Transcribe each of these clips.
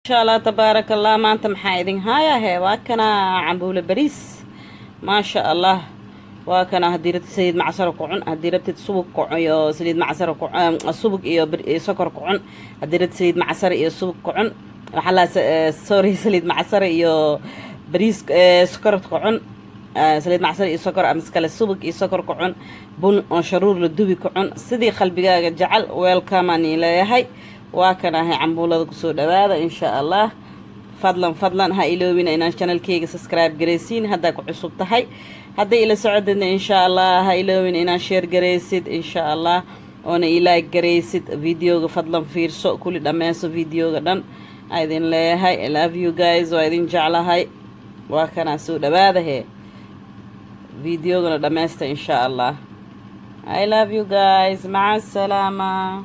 Insha Allah, tabaaraka Allah. Maanta maxaa idin haaya? Hee, waa kana cambuulo bariis, maasha Allah. Waa kana. Haddii rabtid saliid macsaro ku cun, haddii rabtid subug ku cun iyo saliid macsaro ku, subug iyo sokor ku cun, haddii rabtid saliid macsaro iyo subug ku cun, waxaa la, sorry, saliid macsaro iyo bariis, sokor ku cun, saliid macsaro iyo sokor, ama iskale subug iyo sokor ku cun, bun oo sharuur la dubi ku cun, sidii qalbigaaga jecel. Welcome aan leeyahay. Waa kan ahay cambuulada, kusoo dhawaada insha Allah. Fadlan, fadlan ha iloobina inaan channelkeyga subscribe garaysiin haddaa ku cusub tahay. Hadday ila socodidna, insha Allah, ha iloobin inaan share garaysid insha Allah, oona i like garaysid videoga. Fadlan fiirso kulli, dhammayso videoga dhan aa idin leeyahay. I love you guys, waa idin jeclahay. Waa kanaa, soo dhawaada hee, videogana dhammaysta insha Allah. I love you guys, maca asalaama.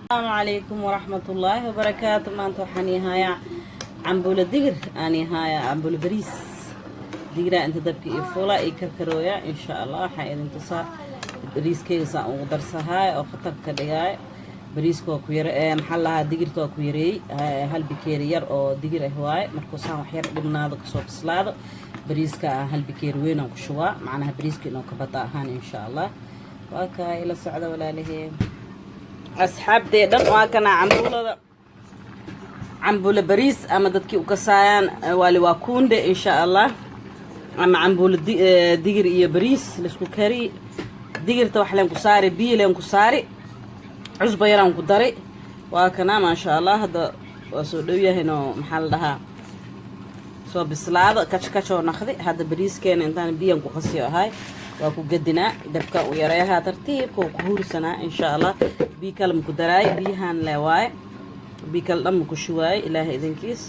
Asalaamu calaykum waraxmatullaahi wabarakaatu. Maanta waxaan ihayaa cambuulo digir, aan ihayaa cambuulo bariis digiraa. Inta dabka iyo fuula iyo karkarooya insha Allah. Waxaan idin tusaa bariiskeyga saan ugu darsahaay oo khatarka dhigaay. Bariiska waa ku yar, maxaa lahaa, digirta waa ku yareeyey. Hal bikeeri yar oo digir ah waaye. Markuu saan wax yar dhibnaado, kasoo bislaado bariiska, aan hal bikeeri weyn aan ku shubaa, macnaha bariiska inuu ka bata ahaan insha Allah. Waa kaa, ila socda walaalaheen, asxaabtee dhan. Waa kana cambuulada, cambuulo bariis, ama dadkii u kasaayaan waali waa kuunde insha Allah, ama cambuulo digir iyo bariis laisku kari. Digirta wax leen ku saari, biyo leen ku saari, cusba yaraan ku dari. Waa kana, maasha Allah. Hadda waa soo dhow yahaynoo, maxaa la dhahaa, soo bislaado, kajkajoo naqdi. Hadda bariiskeena intaan biyan ku qasiyo ahay waa ku gedinaa. Dabka u yareeyahaa, tartiibka ku huursanaa insha Allah. Biyo kale maku daraay, biyahan le waaye, biyo kale dhan maku shuwaay, Ilaahay idinkiis.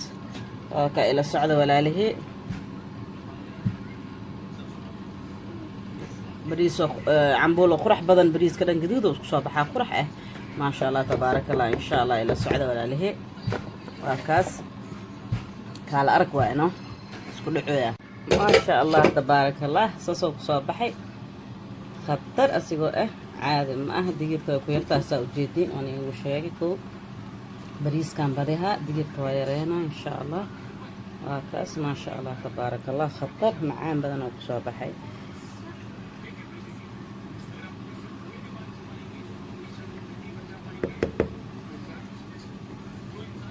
Waa ka, ila socda walaalihii. Bariisoo cambuulo qurax badan, bariiska dhan gaduud oo isku soo baxaa, qurax ah, maasha Allah, tabaaraka Allah. Insha Allah, ila socda walaalihii. Waa kaas, kaala arag, waa ino isku dhacooya, maasha Allah, tabaaraka Allah. Saasoo kusoo baxay khatar asigoo ah, caadi ma ah. Digirta way ku yartaasaa ujeediin, waan iigu sheegay. Kow, bariiskan badihaa, digirta waa yareynaa insha Allah. Waa kaas, maasha Allah, tabaaraka Allah, khatar macaan badan oo kusoo baxay.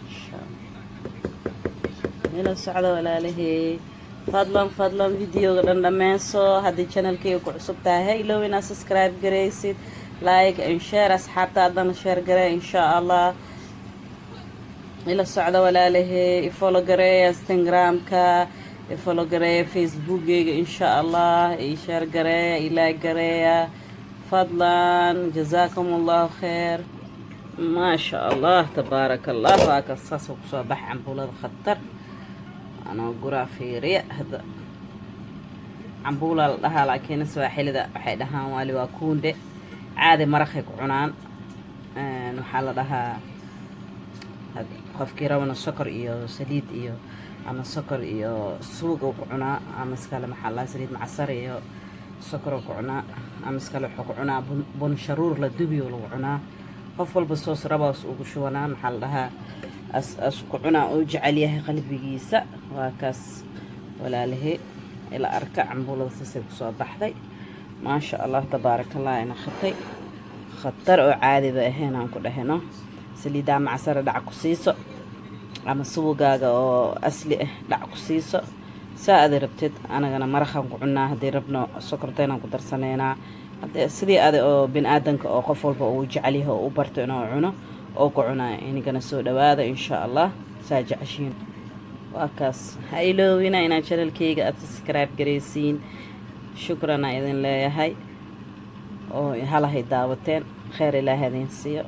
Insha Allah, ila socda walaalahey. Fadlan, fadlan videoga dhan dhameyso. Haddii channelkayga ku cusub tahay, ha ilow inaad subscribe garaysid, like and share, asxaabta haddana share garee insha Allah. Ila socda walaalahey, i follow gareeya Instagramka, i follow gareeya Facebookgayga insha Allah, i share gareeya, i like gareeya fadlan. Jazaakum Allahu kheer. Maasha Allah, tabaaraka Allah. Waa ka saasoo kusoo bax cambuulada khatar. Anoo guraa, fiiriya hadda. Cambuula la dhahaa, laakiin Swaaxilida waxay dhahaan waali waa kuunde. Caadi maraqay ku cunaan. Waxaa la dhahaa qofkii rabana sokor iyo saliid iyo, ama sokor iyo subag uu ku cunaa, ama iskale, maxaa la dhahaa, saliid macsar iyo sokor uu ku cunaa, ama iskale wuxuu ku cunaa bun sharuur la dubiyo lagu cunaa. Qof walba soos rabaas ugu shubanaa, maxaa la dhahaa, as ku cunaa uu jecel yahay qalbigiisa. Waa kaas walaalahey, ila arka cambuulada saasay kusoo baxday, maasha Allah, tabaaraka Allah. Ina khatay khatar oo caadiba ahayn aan ku dhahino. Saliidaa macsara dhac ku siiso, ama subugaaga oo asli ah dhac ku siiso, saa ada rabtid. Anagana maraqaan ku cunnaa, haddii rabno sokortaynaan ku darsanaynaa. Haddii sidii ada oo bini aadanka oo qof walba uu jecel yahay oo u barto inuu cuno oo ku cunaa. Inigana soo dhawaada insha Allah, saa jeceshiin. Waa kaas. Ha iloowina inaad channelkeyga aada subscribe garaysiin. Shukran aa idin leeyahay oo halahay daawateen. Kheyr Ilaaha idin siiyo.